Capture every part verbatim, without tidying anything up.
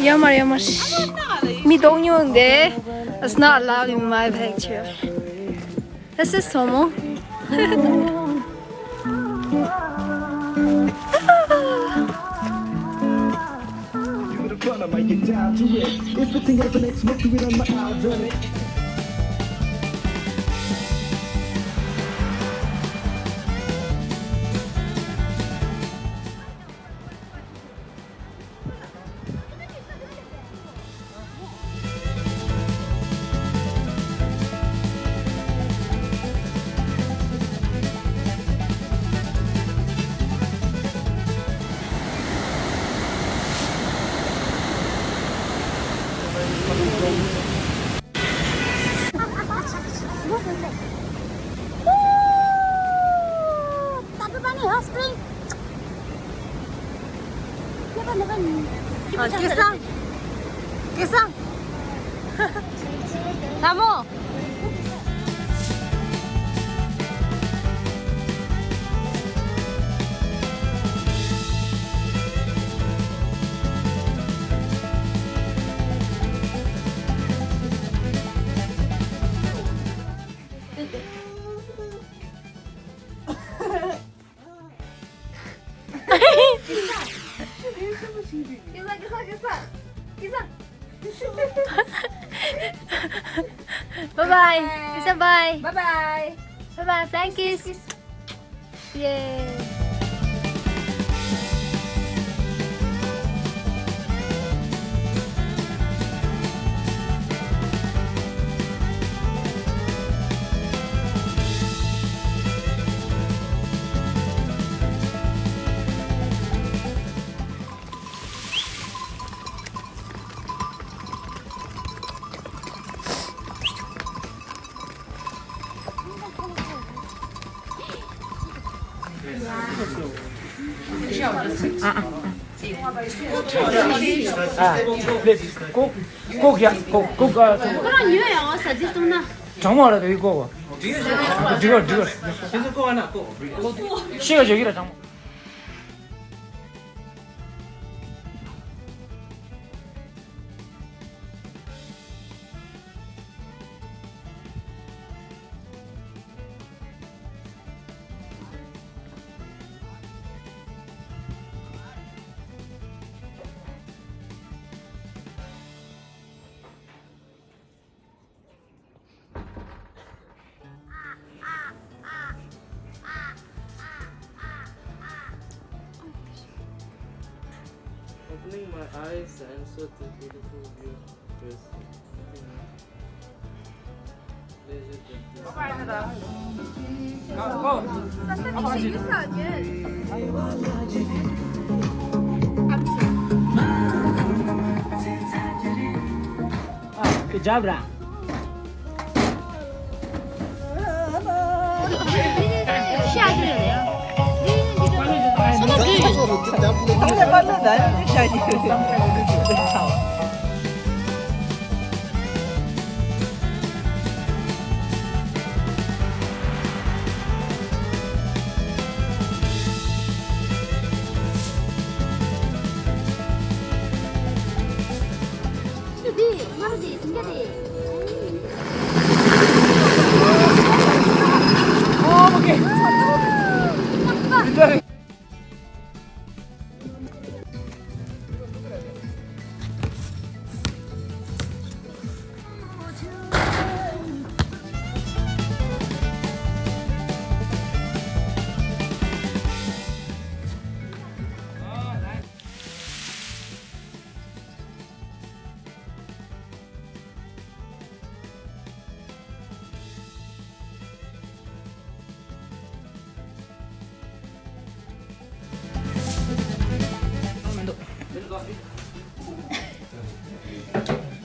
ཡོད་མ་རེད། ཡོད་མ་རེད། མི་གཏོང་མྱོང་དེ། It's not allowed in my picture. This is Tomo. You with a fun, I might get down to it. If the thing ever next, smoke, do it on my eyes, on it. ཨ། སྐལ་བཟང་། སྐལ་བཟང་། ལྷ་མོ། Bye bye. Bye bye. Bye bye. Bye bye. Flying kiss. Yay. ཨ། ཨ། ཨ། ལྐོག་ལྐོག་ཡ། ལྐོག་ལྐོག་ཨ། ཁོ་རང་ཉོས་ཡང་ཟ་རྩིས་བཏང་ན། གྲང་མོ་ར་དེ་ལྐོག་པ། འགྲིག་ག་འགྲིག་ག་འགྲིག་ག་ཤེས་ཚོད་ཀོ་བ་ན་ཀོ། ཤེས་ག་ཞོ་གི་ར་གྲང་མོ། Opening my eyes and saw this beautiful view. Yes. Good job, Ra.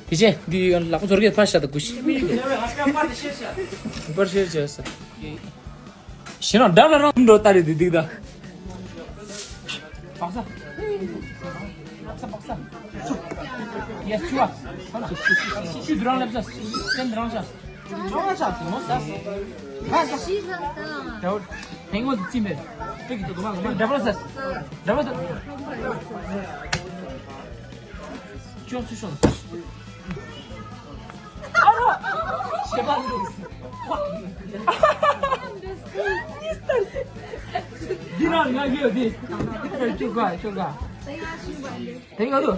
དེ་བྱས་འདི་ལག་པ་ཚོར་གེ་ཕར་བཞག་དང་གུ་ཤི། པར་ཤེར་བྱས་ས། ཞེ་རང་འདབས་ལ་རང་འགྲོ་ལྟ་རེད་དེ་འདུག་ད། བག་ས། བག་ས་བག་ས། ཡེ་སི་ཆུ་བ། ཆུ་འདི་རང་སླེབས་ས། སྟན་འདི་རང་ཤ། ཁྱོད་ང་ཆགས་སོང་ཟ། ང་ཟ། ཞིག་ཟ་ཟ། དེ་ངོ་དེ་ཅི་མེད། དེ་གི་དུ་དུ་མ་ང་འདྲ་པོ་ཟ། འདྲ་པོ་ཟ། ཅོག་ཙེ་ཤོག་ཨ་རོ། ཞེ་པ་འདུག་འདི་རང་ང་གི་ཡོད་དེ། ཁྱོད་ག་ཁྱོད་ག་དེ་ང་དུ།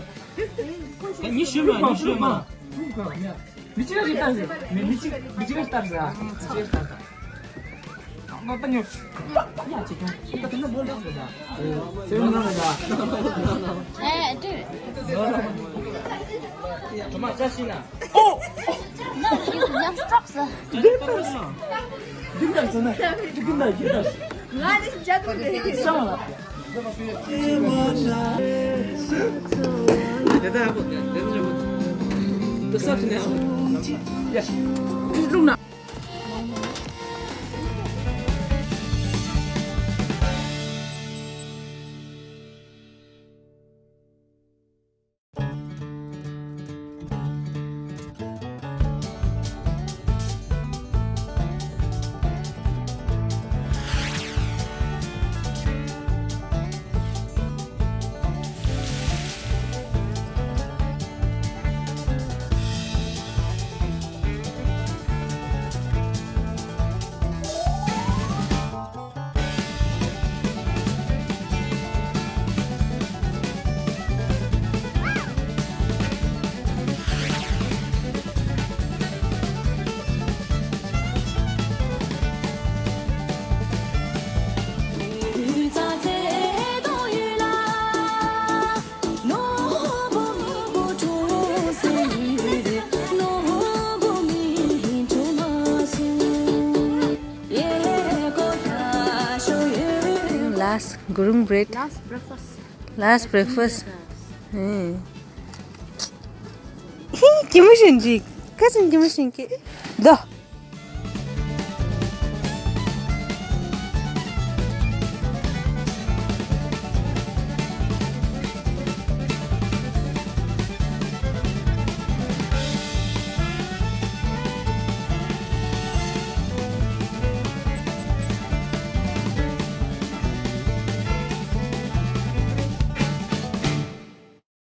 དེ་ཉི་ཤུ་མ་ཉི་ཤུ་མ། མི་གཅིག་ག་ཞིག་ལྟ་ཞིག་མི་མི་གཅིག་མི་གཅིག་ག་ཞིག་ལྟ་ཞིག་མི་གཅིག་ག་ཞིག་ལྟ་ཞིག་ང་ད་ཉོ། ཡ་ཅི་ཀྱང་ད་དེ་ན་མོ་ལ་ཟེར་ད། སེམས་ནང་ལ་ད། ཨེ་ཏུ། ཁྲོ་མ་ཅག་ཤི་ན། ཨོ། ན་ཡིན་ཡང་སྐྲག་ས། འདི་ལྟར་ན། འདི་ལྟར་ན། འདི་ལྟར་ན། ང་ནི་ཇ་དུ་རེད། ཤང་ལ། དེ་ད་ཧ་གོ་དེ་དེ་ད་ཧ་གོ་དེ་ས་ཕྱི་ནས་ཧ་གོ་ཡ། ལུག་ན། Last groom bread. Last breakfast. Last breakfast. ཧེ། ཧི། ཀྱི་མི་ཤིན་ཅིག་ཀ་ཅིན་ཀྱི་མི་ཤིན་ཀི། དོ།